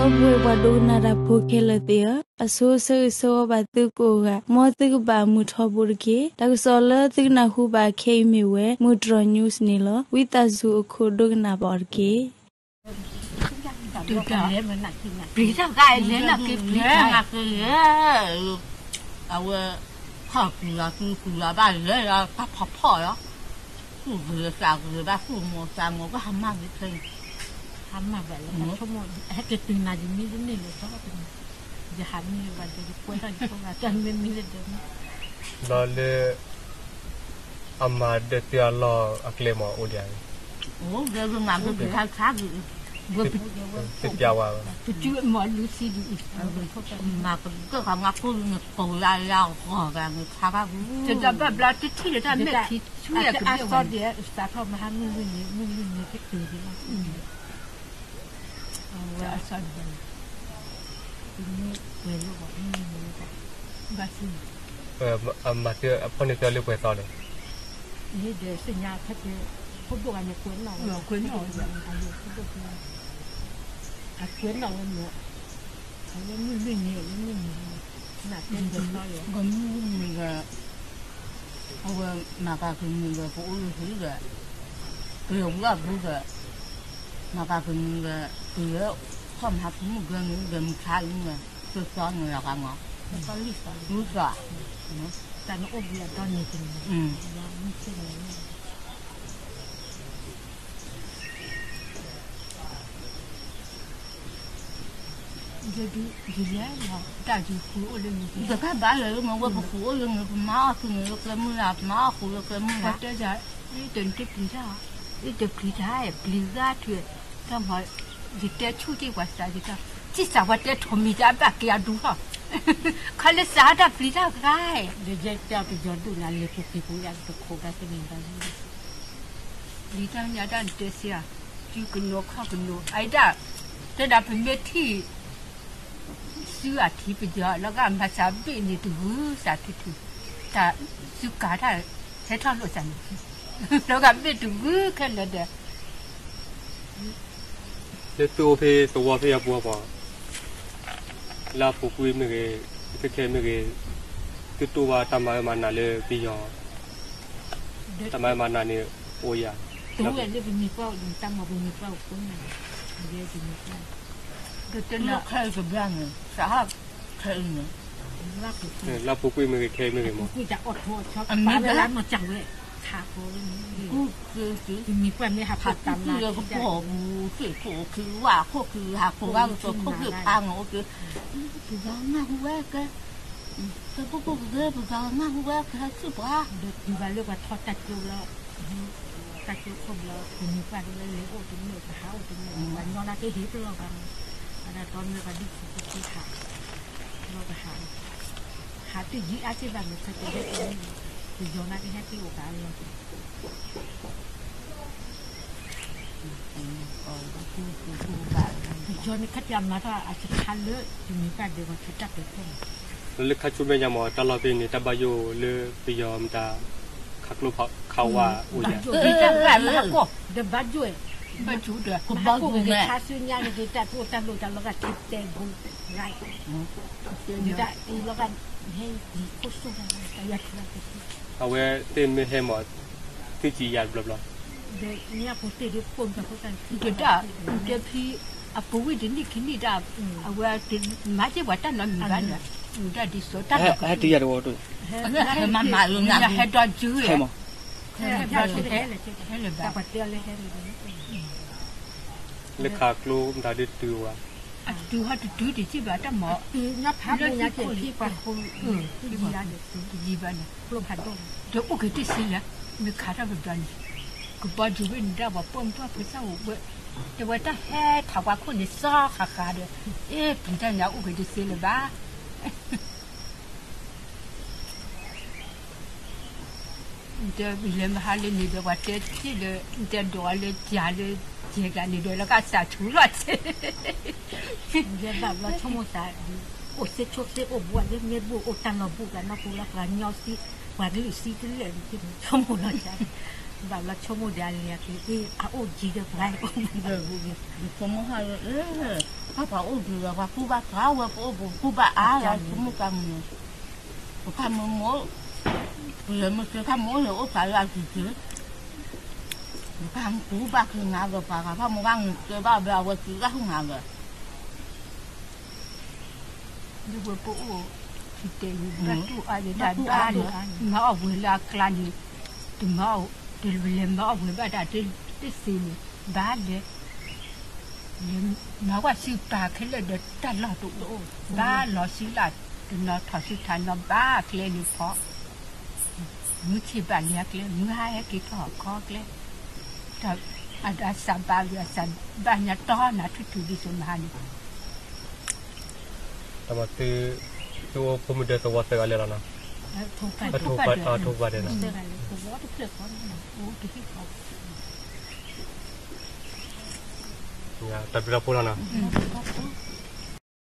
ဒီပုၢ်ဝဲၢ်ပှၤဒိကနၣ်တၢ်ဖိခဲလၢာ်သ့ၣ်ဧၢ, အဆိဆၢဂ့ၤဆၢဝါဘၣ်သုကိးဂၤ, မ်သုကဘၣ်မုာ်ထီဘိတက့ၢ်. တၢ်ကစီၣ်လၢသုကနၢ်ဟူဘၣ်ခဲအံၤမ့ၢ်ဝဲ မုၢ်တြီၤ news န့ၣ်လီၤ. ဝံသးစူၤအခိၣ်ဒိကနၣ်ဘၣ်အီၤတက့ၢ်. ပျံၤတၢ်ဂၤလဲၤနၤက့ၤပျံၤ, အဝဲ ခီၣ်ပျံၤလီၤ ပျံၤပျံၤလီၤဘၣ်လဲၤလီၤ တၢ်ဖီဖီၣ်လီၤ, သူၣ်ဂ့ၤသးဂ့ၤဘၣ် သူၣ်မီၤသးမီၤ ကဟးမၤဂ့ၤခဲအံၤ, ဟးမၤဘၣ်လၢ ဟဲက့ၤတုၤနၤယမံတန့ၢ်လၢၤဒီး ယဟးမံလၢၤဘၣ်ဒီး ယကွဲထီၣ်ယဖိဂၤတၢ်မ့ၢ်မံလၢၤဒီး ဒီးလၢ အမၤဒၢးသုအလီၢ်အကျဲမ့ၢ်အိၣ်ဒံးဧါ, အိၣ်ဒၢးမၤဒၢးခါခါဂ့ၤ, ပစံးဝဲမၤလူစံဒံးအံၤ, မၤကကၢၢ်ခါမၤကိၢ်လံန့ၣ်ကိးလၢယၤဂီၤဂၤန့ၣ်ခါခါဂ့ၤ, တဒီးဘၣ်ဘျီတထံၣ်လၢတၢ်မဲာ်ထံဆူၣ်အကဘ့ၣ်ဝဲန့ၣ်, စးထီၣ်မဟါမုၢ်လွံၢ်နံၤ မုၢ်လွံၢ်နံၤကတ့ၤဒံးလီၤ အဝဲအစီၣ်ဒံးဘၣ်န့ၣ်, ပမ့ၢ်ပှဲၤလိာ်ဘၣ်မ့ၢ်န့ၣ်, ဘၣ်ဆူၣ်န့ၣ်, အမၤသ့အဖီၣ်န့ၢ်သ့အီၤလၢပှဲၤသီလဲၣ်, ယဒၢးသ့ၣ်ညါခဲကဲ, ဖိဘိၣ်ဂၤန့ၣ်ကွဲးနီၣ်ဝဲ, ကွဲးနီၣ်ဝဲ, အကွဲးနီၣ်ဝဲန့ၣ်, အဝဲမုၢ်လွံၢ်နံၤလၢမုၢ်နံၤ, နတဲပှဲၤသီလဲၣ်, မုၢ်လွံၢ်နံၤဒီး အဝဲမၤကၤက့ၤမုာ်ဒီး ပအိၣ်လၢဟံၣ်ဒီး, ပဝံအဘူးဒီး, မၤကၤက့ၤမုာ်ဒီး, ပဝဲခီၣ်မၤပမုၢ်ဂၢၢ်န့ၣ်ဒီး မုၢ်ခါလံဒီး, ပသီန့ၣ်လီၤဂၤမး, ပသီ, တၢ်နအိၣ်ဘှံးအတီန့ၣ်တန့ၣ်, မုၢ်ဆ့ၣ်န့ၣ် ယဒုးယလဲၤလီၤ တၢ်ယဃုအိၣ်လၢန့ၣ်, တကဘၣ်လၢမ့ၢ်ဝဲပဃုအိၣ်လၢန့ၣ် ပမၤအီၣ်သုန့ၣ်လၢကျဲမုၢ်လၢ် ပမၤအီၣ်ဃုလၢကျဲမုၢ်လၢ်, ပှၤတဲယၤ, အ့ၣ်တနတပျံၤတၢ်, အ့ၣ်တပျံၤတၢ် ပျံၤဂၤထွဲ, တၢ်မၤ, ယတဲဆူၣ်တ့ၢ်ပှၤစးယတၢ်, စံၣ်စးပှၤတဲထိးမံၤတၢ်ဘၣ်က့ၤအဒူထီၣ်, ခီလၢစးတၢ်ပျံၤတၢ်ဂၤ, ဒီးယဲကၢ်ပယီၤဒိၣ်နၤလဲၤပူၤက့ၤပူၤယၤတခိးဘၣ်သ့ၣ်န့ၣ်ဘၣ် လံတၢ်ညါတၢ်တဲစ့ဧါ, စုကနိးခီၣ်ကနိး အအံၤတၢ်, တဲဒၣ်ပမ့ၢ်ထံၣ်, စုအထံပယီၤလီၤဂာ် မၤစၢ်ဘ့ၣ်န့ၣ်တဂုၤစးထံထံ, တၢ်စုကၤတၢ်, ဟဲထီၣ်လိာ်စးန့ၣ်, လီၤဂာ်ဘ့ၣ်တဂုၤခဲလၢာ်ဒီး လၢသုအိၣ်ဖဲသဝီဖဲအပူၤအပီၤ, လၢအပူၤကွံာ်မ့ၢ်ဂ့ၤ, ခဲခဲမ့ၢ်ဂ့ၤ, သုတိၢ်ဘၣ်တၢ်မၤအၢမၤနးလၢပယီၤ, တၢ်မၤအၢမၤနးန့ၣ်အိၣ်ယၤ, တဝဲလၢပမံၤပှၢ်အိၣ်န့ၣ် တၢ်မၤပမံၤပှၢ်အိၣ်ကိးနၤ, ပမံၤပှၢ်, တနၢ်ခဲအံၤကဘျါန့ၣ် စးဟး, ခဲအံၤန့ၣ်, လၢပူၤကွံာ်မ့ၢ်ဂ့ၤ ခဲအံၤမ့ၢ်ဂ့ၤမး, ပူၤကွံာ်တၢ်အိၣ်ထီၣ်ဆီ အမ့ၢ်ဘၣ် ပာ်လၢလၢမၤစၢ်ဝဲ, ခးဖိလၢမ့ၢ်ဂ့ၤ, ပမံၤပှၢ်မ့ၢ်ဟးဖိတၢ်မၤ ကဘီပူၤသ့ၣ်ခိၣ်ခံဝၣ်ခိၣ်ခံ ဟးခိၣ်ဝၣ်ကတိၤခိၣ်သ့ၣ်ဖးန့ၣ်အိၣ်က့ၤ, ပယီၤနၢ်ဟူဝဲကဲ, ကဲဖိဖိကဂ့ၤ ပယီၤနၢ်ဟူဝဲကဟဲစုပှၤ, ဒီးတုၤဘၣ်လၢပှၤထီၣ်တၢ်ကၠိလၢ, တၢ်ကၠိခိၣ်ဘျီ ပမံၤပှၢ်တဝဲလဲၤအိၣ်တန့ၢ် ပဟးအိၣ်တန့ၢ် ပှၤညီလၢကဟ့ၣ်ပလီၢ်ဘၣ်မး, အဒၣ်တီမ့ၢ်ပှၤဒ်ဆူးကဆူးဟး, ဘျီပဟး, ဟးတယံာ်အါစ့ၢ်ဘၣ်မး ခဲကဲဟဲက့ၤ, ပယီၤနာ်က့ဟဲက့ၤအိၣ်ကးလီၤ ပယီၤန့ၣ်ခီပညီမၤထီၣ်အစခါလၢ ပမံၤပှၢ်ဒဲးဝဲ ပတၢ်ပဲာ်ထီၣ်မး, လၢခါဆူမဲာ်ညါမး တၢ်လီၢ်ဖဲန့ၣ် တၢ်ဘၣ်ယိၣ်လၢပယီၤမတၤ ခးကျိဖးခးဝါအိၣ်ယၤ, တၢ်ဘၣ်ယိၣ်, ဘၣ်ယိၣ်ဒီး ကဘီယူၤန့ၣ် ခါဆူညါန့ၣ် တၢ်အိၣ်တၢ်လိၣ်တၢ်လီၤဂာ်ထံတဲာ်ဘိ, တၢ်အံၤလီၤဂာ်, ဟဲယံၤခိၣ်စိၣ်တၢ်ယၤထူလၢ် အဝဲသ့ၣ်မ့ၢ်ဟဲမး, သုစံးယၤတဘျီဘျီ, ဒီးညၣ်ဖိသ့ၣ်ဒ်ပိာ်မုၣ်ဖိတၢ်, ကဒၣ်, ကဲဖံအပူၤဝံၤတနံၣ်ခံနံၣ်ဒၣ်, အဝဲမၤစ့ၢ်ပှၤတၢ်နီတမံၤဘၣ်ဒီး, ဒၣ်ဒ်သိးတၢ်နီတမံၤ, ဟဲတယၤတဝီတ, ဟဲဒိးကၠူဟဲ, ဟဲလၢၤဘၣ်, လၢခးကျိမတၤဒုးတုၤဝဲ, အတုၤဟီတတုၤတစံၣ်ဘၣ်တၢ်မၤ, တုၤညါဖးမုၢ်ညါက့ၤဖံပှၤဃိ, တယံာ်ဘၣ်န့ၣ်, ကျိဖးဒိၣ်, ဒီးအိၣ်က့ၤတစ့လၢ, မ့ၢ်ခးထီၣ်ပဒီးန့ၣ်, ကဘီယူၤဝဲန့ၣ်ဒၣ်ပှၤပိာ်မုၣ်ဖိသၣ်အိၣ်ဝဲ, တဲဝဲတၢ်ဟဲထးပှၤခိၣ်န့ၣ်စီဃးဃးဒီး, အ့ၣ် ပျံၤတၢ်ညါအိၣ်က့ၤတစ့လၢၤဘၣ် တဲလဲၤမဟါလၢန့ၣ်ဒီး ပှၤတဲထံၣ်ဒီး တဲဒိးအီၤလၢကၤလၢကၤန့ၣ်ဒီး လီၤကစၢ်ဆူလီၤစ့, ယဲဘၣ်ဘျီဆိကမိၣ်သး, အိၣ်စ့ဆိစ့အိၣ်ဘူးလၢမ့ၢ်ဘူးအိၣ်တၢ်လီၢ်ဘူး ပှၤနီၢ်ပူၤလၢပှၤညီစံ, ပှၤကလုာ်စံတလဲၣ်န့ၣ် ဆိကမိၣ်လီၤကၤန့ၣ် ဘၣ်လီၤဆိကမိၣ်ဒီးအလဲၤအကျဲသ့ၣ် အအိၣ်က့ၤဒီးပှၤ ယဆိကမိၣ်ဟးလၢ ပှၤပှၤအိၣ်က့ၤဒီး ပှၤကူဘၣ်သးဝဲ ပအိၣ်ပူၤကူဘၣ်အါလီၤ ဆိကမိၣ်တၢ်မုာ် ပဖးမုာ်မုာ် ပယဲၢ်မုာ်စ့ဖးမုာ်အိၣ်လၢအိၣ်ဖးလၢအစုၤစုၤ ပဖးမုာ်ကူဘၣ်က့ၤနၤဒီးပှၤဂၤ ဖးမုာ်ဘၣ်မုာ်စ့ဘၣ်ဘၣ် အဝဲစုၤဂၣ်ဟူနၤဒီး ဒီးဝဲပအိၣ် ထံတဲာ်န့ၣ် ဘၣ်တူၢ်အါယဲဒၣ်ဘၣ်လၢ မၤအီၣ်ဝဲလၢအကျါန့ၣ် တမၤအီၣ် တလဲၤမၤအီၣ်ဝဲဘၣ်ဒၣ်တသ့န့ၣ် ဘၣ်လဲၤ လဲၤမၤဝဲစုပာ်ခဲလၢာ်ဒီးတၢ်လီၢ်တအိၣ် ဘၣ်လီၤစုလၢ် တနီၤထီၣ်စုထၢနီၤဘၣ်ကျဲန့ၣ်ဖီ မုၢ်ဆ့ၣ်ဘၣ်လဲၤအကျဲ မုၢ်ဟါဟဲက့ၤထီၣ်ခီကျဲ အစးဘၣ်ဝံၤအစးဘၣ်ညါတီနၤထူၣ်ထူၣ်ဒ်သိးမဟါန့ၣ် တၢ်မၤသု သုအိၣ်ဖိမုၣ်ဒၢသဝီသၢဂၤလၢာ်လီၤနီၤ ထိၣ်ဖးဒၢး ထိၣ်ဖးဒၢးနီၤ တၢ်ဘျုးတၢ်ဖှိၣ်လီၤနီၤ